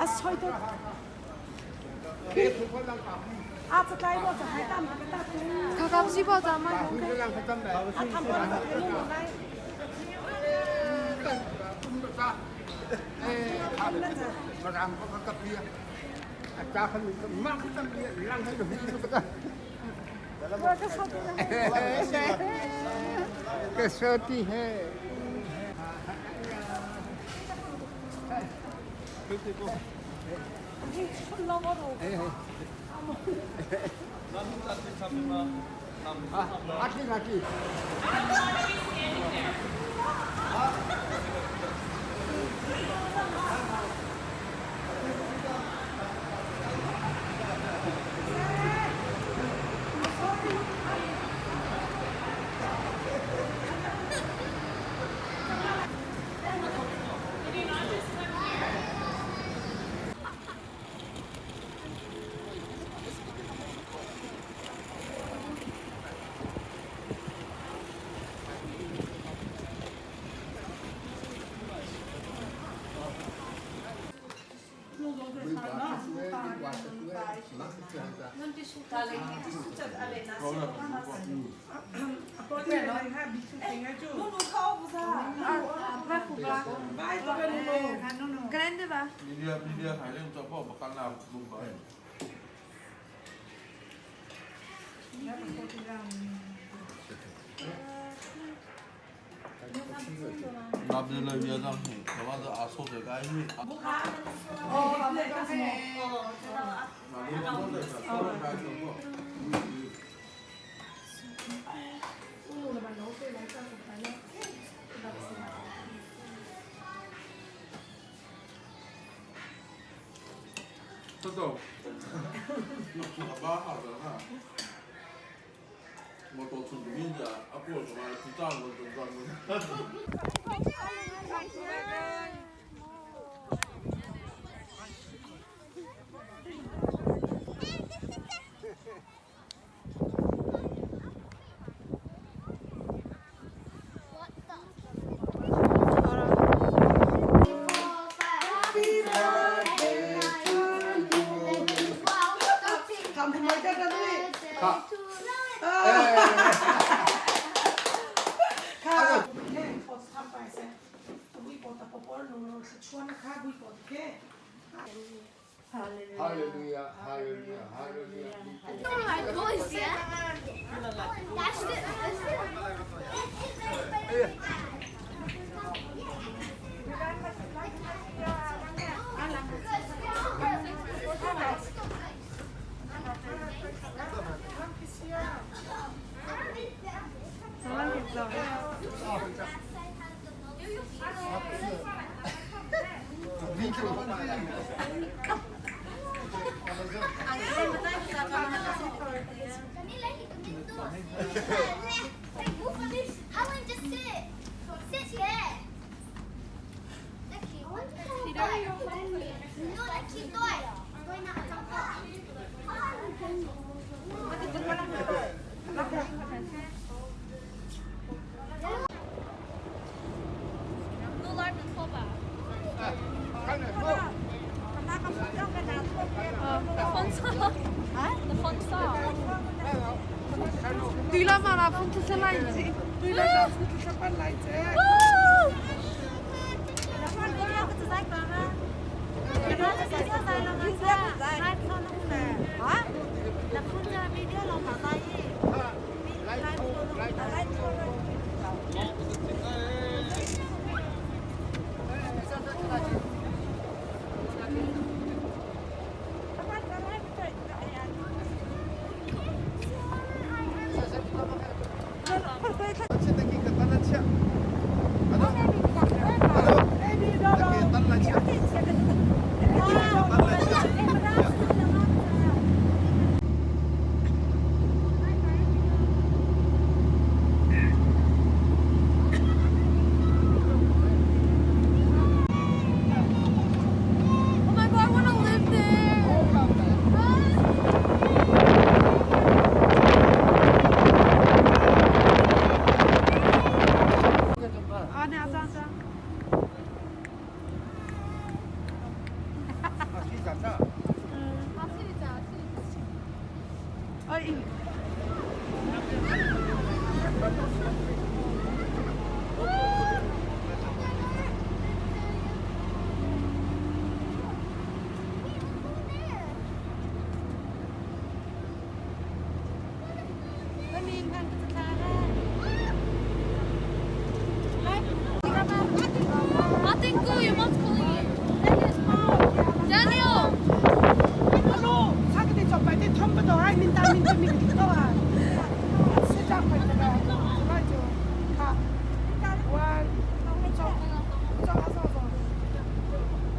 A soi to. A catlai mo ca hai tam ka ta tu. Kha kam si bo ta ma hong ke. A tham ko na ka nu lai. Kasoti he. Grande ba. Hallelujah, hallelujah, hallelujah. Atingku, your mom's calling you. Daniel!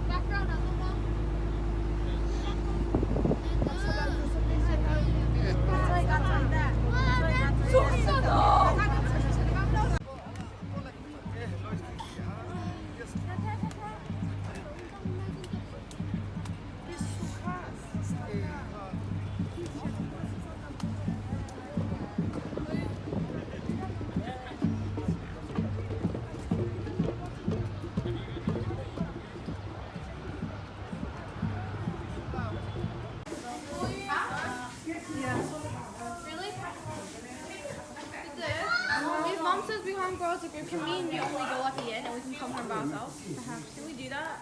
Background Really? If mom says we can't go as a group, can me and you only go at the end and we can come home by ourselves? Perhaps. Can we do that?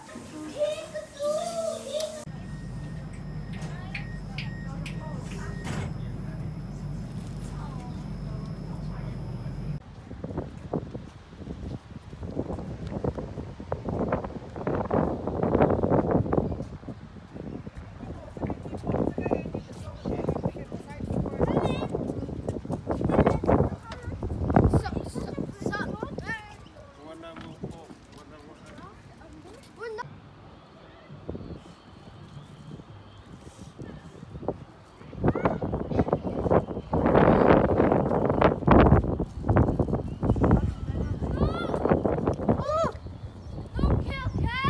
Don't kill Kay!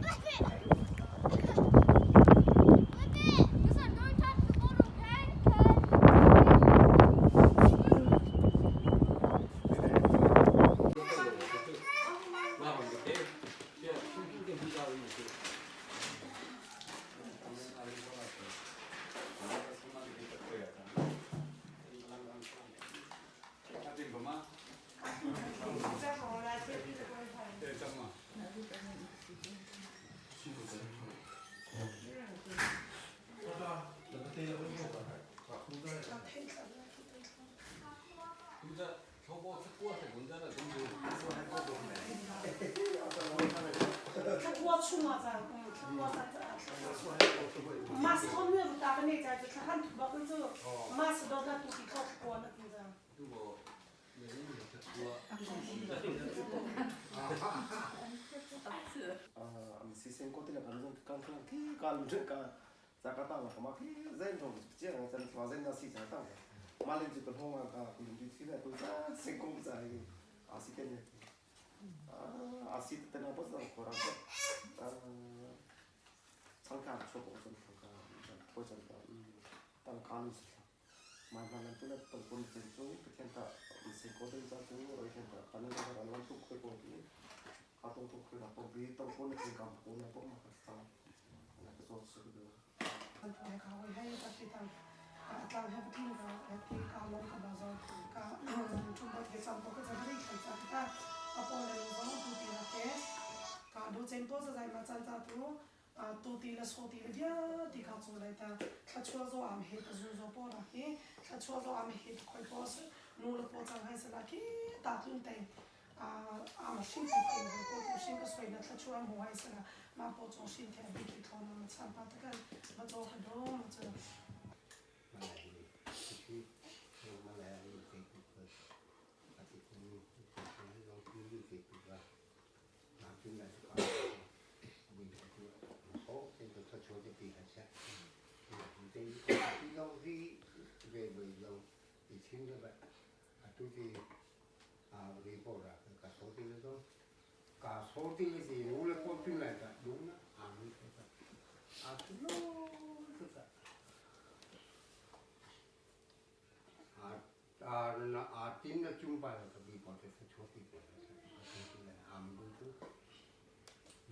Flip it! Listen, don't touch the water, okay? Na atin na jumpa la tapi pote sa choti ko la amdu tu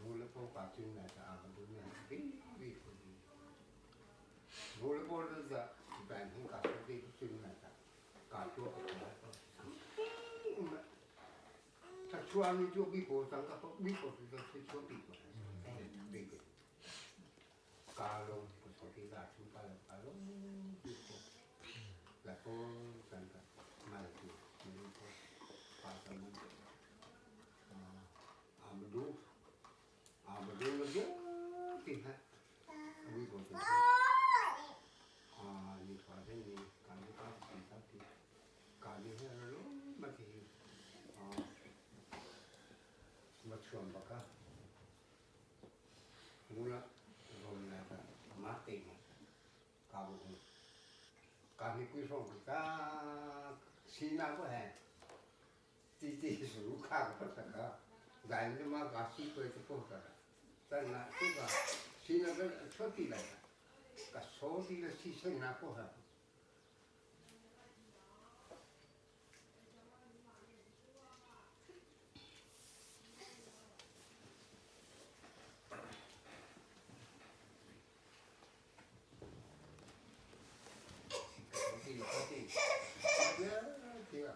mula po pa chun na sa amdu na bi bi ko mula po da ban hung ka bi chun na sa ka to 他穿的就比国上个比国是个穿比国，比国。加龙不错的啦，出巴了巴龙比国，来个三个买了就没个巴什么，啊，阿姆鲁，阿姆鲁那个厉害，比国是。啊，你发现你感觉到其他的，感觉那个没得啊。Machuan baka mula rom na ta mate mo ka bu ka ni kui song ka si na ko he ti ti su ka ko ta ka dai ni ma ka si ko te ko ta ta na tu ka si na ka cho ti la ka so ti la si se na ko ha 手机手机，对啊。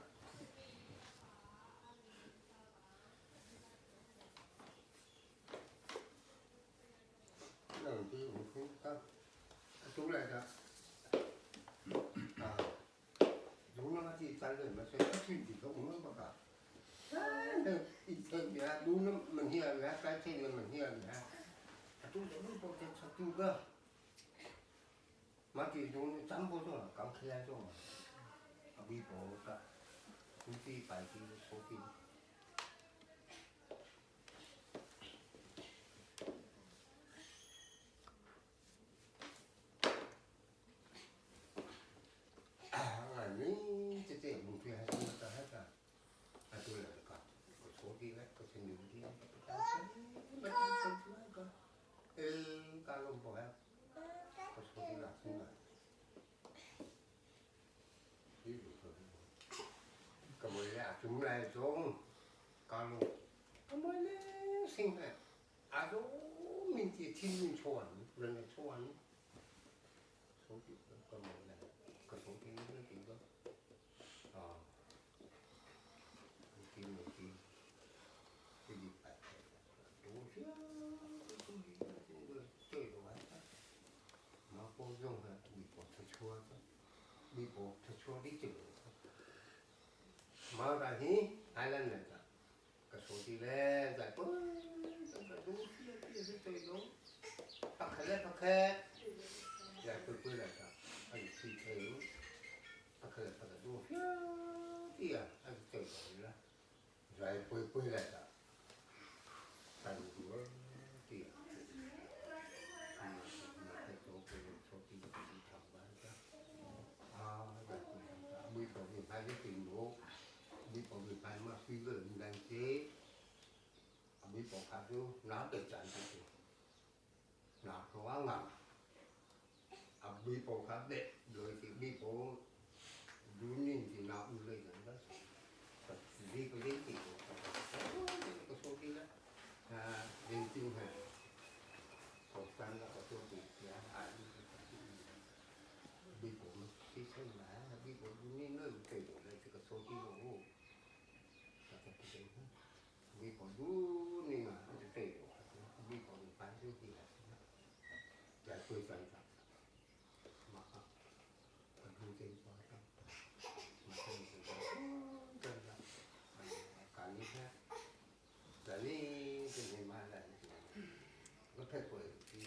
两只悟空，他出来的啊，如那个三人嘛，所以去几个我们不搞。一天呀，路那门here呀，白天那门here呀，都是路过这吃住个，马地中占卜中刚开来中，啊，微博个，估计白天手机。啊，你这这问题还是那个还个，啊对了个，我手机来，个是牛的，那个那个，呃，干龙不还，我手机来，真的。咁我咧做嚟做，干龙，咁我咧先系，啊都明天天天错完，人家错完，手机咁我咧，个手机那几个，啊，几冇几，这礼拜，多少，这个这个玩意，马波用的微博出错的，微博出错的这个。马大喜，还能那个，个手机嘞，在不，这个东西也是这种，打开来打开，来回回来的，还有推车，打开来打开东西，对呀，还是这种了，来回回来的，但是我对呀，嗯，那做个手机自己上班的，啊，来回来，每个月拍的屏幕。你บอกมีไปมาซื้อเรื่องดังเจ๊มีบอกขาดูน้ำเดือดจันทร์น้ำเพราะว่างามมีบอกขาเด็ดโดยที่มีบอกดูนี่ที่น้ำเลยกันก็ดีก็ดีที่ก็โชคดีแล้วจริงจริงฮะสองสันแล้วก็ตัวดีนะอ่านมีผมที่เช่นไหนมีผมนี่เนื่องเกิดเลยที่ก็โชคดีโอ้ vi có đủ nên là để vi có đủ bán cho thì là giải quyết giải mà còn không tiền quá mà không tiền quá là cả như thế là đi cái này mà là có thể của thì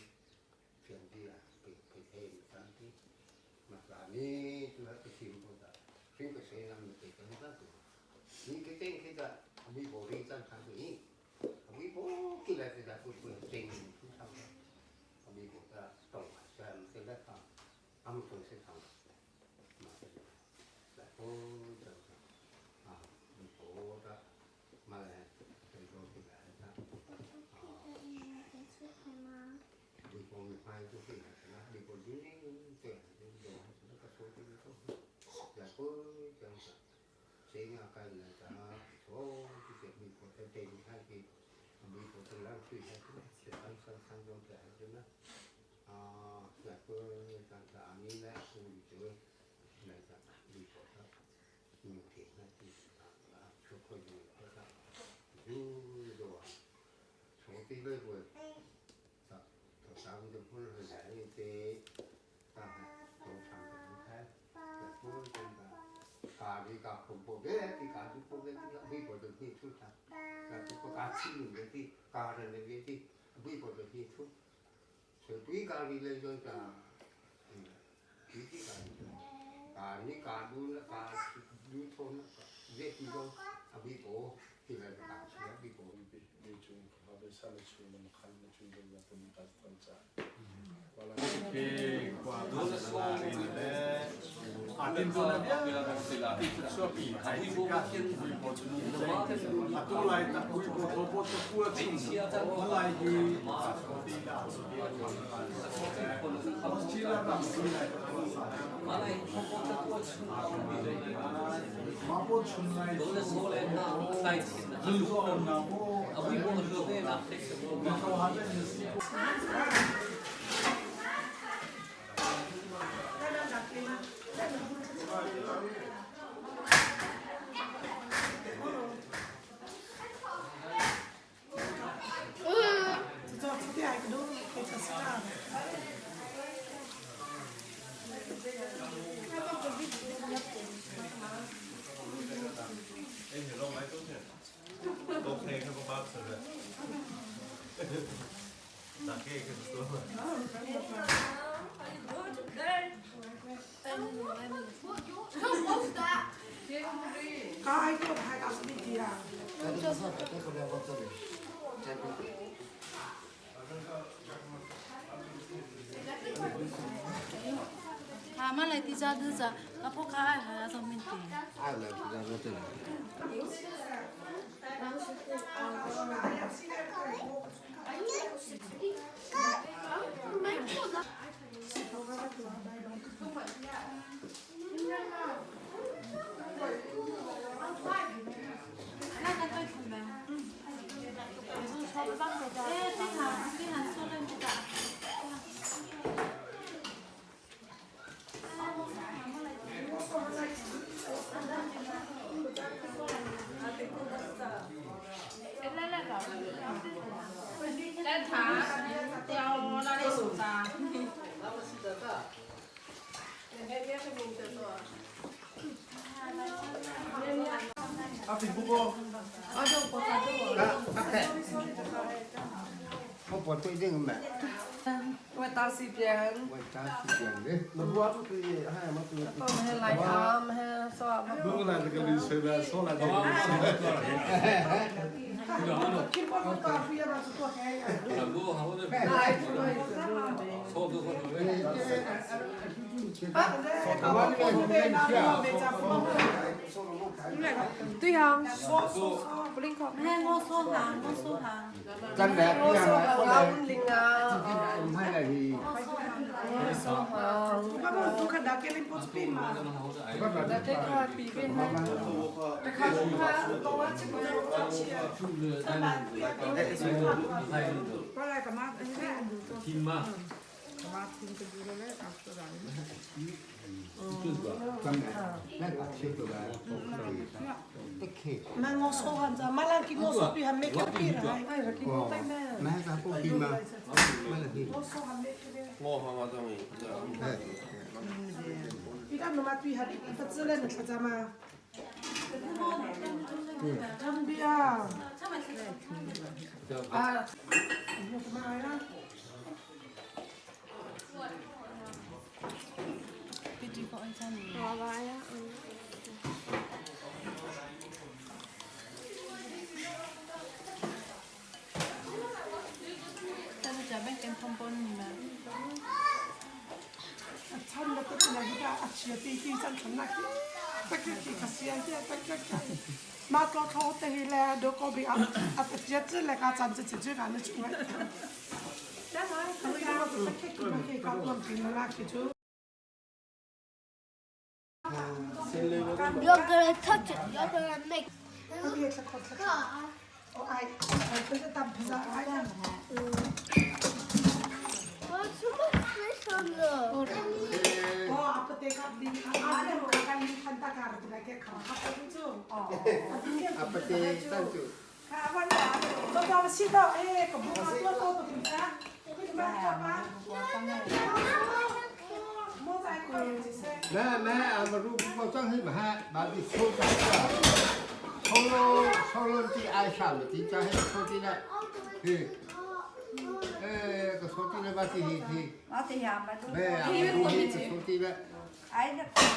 chuyện gì là bị bị thêm sang tí mà là đi tôi cái chim của ta phim cái xe làm cái cái đó 你cái tên cái cái 微博里咱看对，微博进来就在不不真出上的，微博的动啊，虽然现在看，俺们都是看，嘛，来不这个啊，微博的嘛来，这个进来的啊，微博没拍就可以了，微博里对，这个那个手机里头，来不这样子。我打随便。对呀， You're gonna touch it. You're gonna make. Oh, too much fish on the.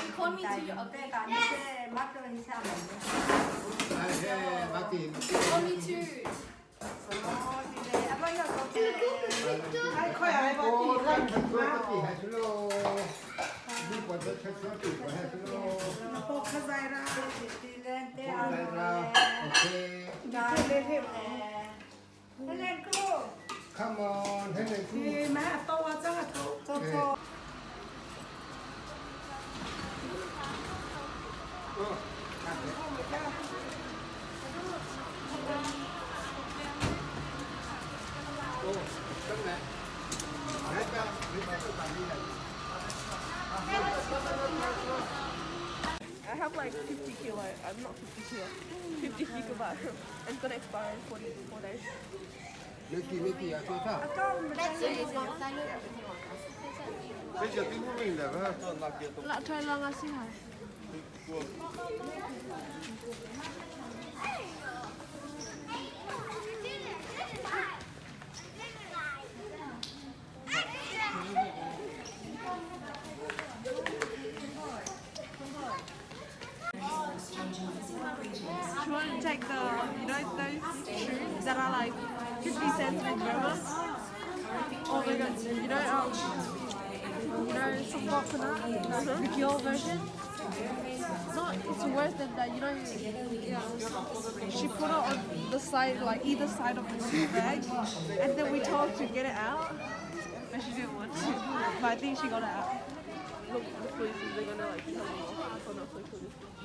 Call me too. Call me too. Come on, Helen. I have like 50 kilo. I'm not 50 kilo. 50 gigabyte. It's gonna expire in 44 days. Do you want to take the, you know, those shoes that are like 50 cents in Burma? Oh my god, you know, some the girl version? Not, it's worse than that, you know, yeah. She put it on the side, like either side of the shoe bag, and then we told her to get it out, but she didn't want to. But I think she got it out. Look, the police, they're gonna like tell me off for not social distancing.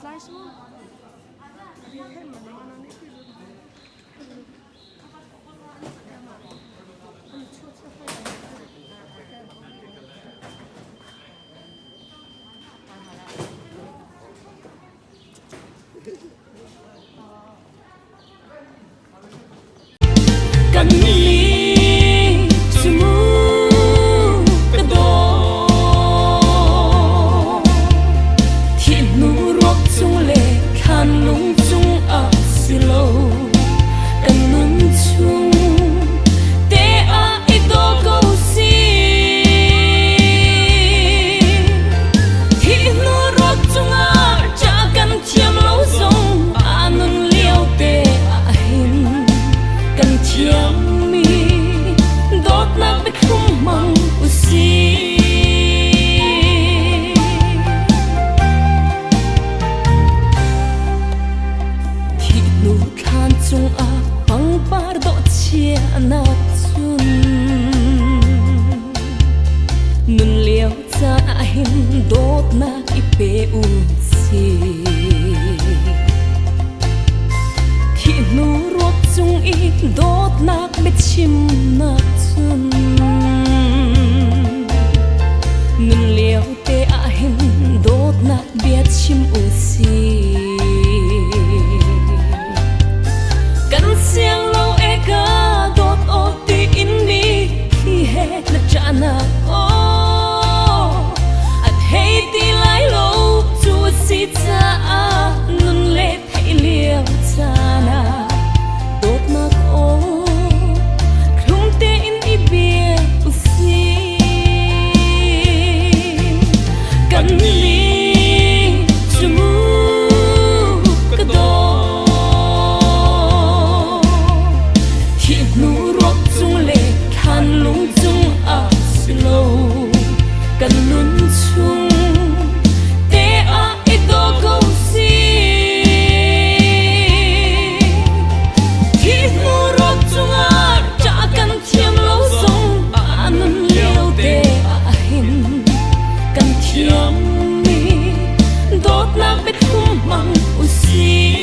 tlai su. Kan li cu mu ka daw. Thi hnu ruak cung le thlan lung cung ah si lo. Kan nun chung te ah i daw ko si. Thi hnu ruak cungah ca kan thiam lo zong a nun lio te ah hin kan thiammi dawtnak biathlum hmang usih. Thih hnu thlan cungah pangpar dawh chiahnak cun nun lio caan ah hin dawtnak i pe u sih. Thih hnu ruak cung i dawtnak biachimnak cun nun lio te ah hin dawtnak bia chim u sih. Kan siang lo e ka dawt aw ti in mi khi he na ṭahnak aw a thei ti lai lo cu a si caah nun le theih lio caan ah dawtnak aw thlum tein i bia u sih. Kan ning cu mu ka daw. Thih hnu ruak cung le thlan lung cung ah si lo. Kan nun chung te ah i daw ko si. Thih hnu ruak cungah ṭah kan thiam lo zong a nun lio te ah hin kan thiammi dawtnak biathlum hmang u sih.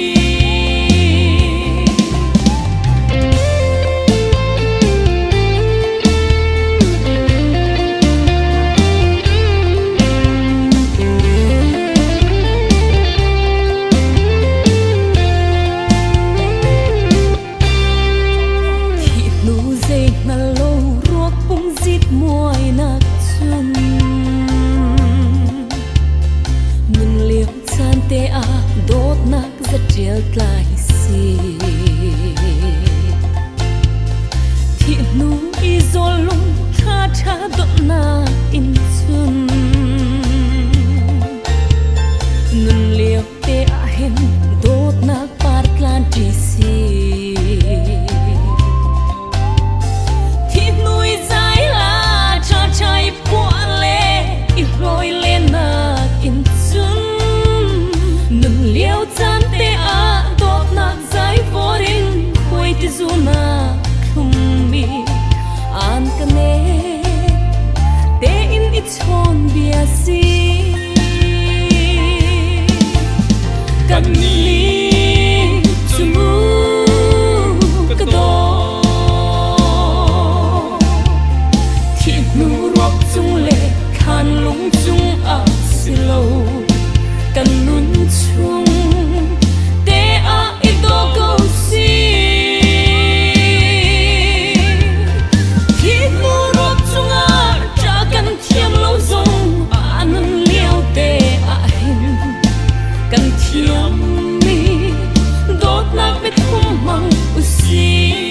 Thih hnu zei hngal lo ruak pum zit muainak cun nun lio caan te ah dawtnak zatial tlai si. Thih hnu i zawl lung thla ṭha dawtnak in cun nun lio te ah hin dawtnak par tlan ṭi si. Thi hnu i zai la ṭha ṭha i phuah le i hlawi lenak in cun nun lio caan te ah dawtnak zai vor in khuai ti zunak thlummi an ka ne tein i chawn bia si. Kan li cu mu ka daw. Thih hnu ruak cung le thlan lung cung ah si lo. Kan nun chung te ah i daw ko si. Thih hnu ruak cungah ṭah kan thiam lo zong a nun lio te ah hin kan thiammi dawtnak biathum hmang u sih.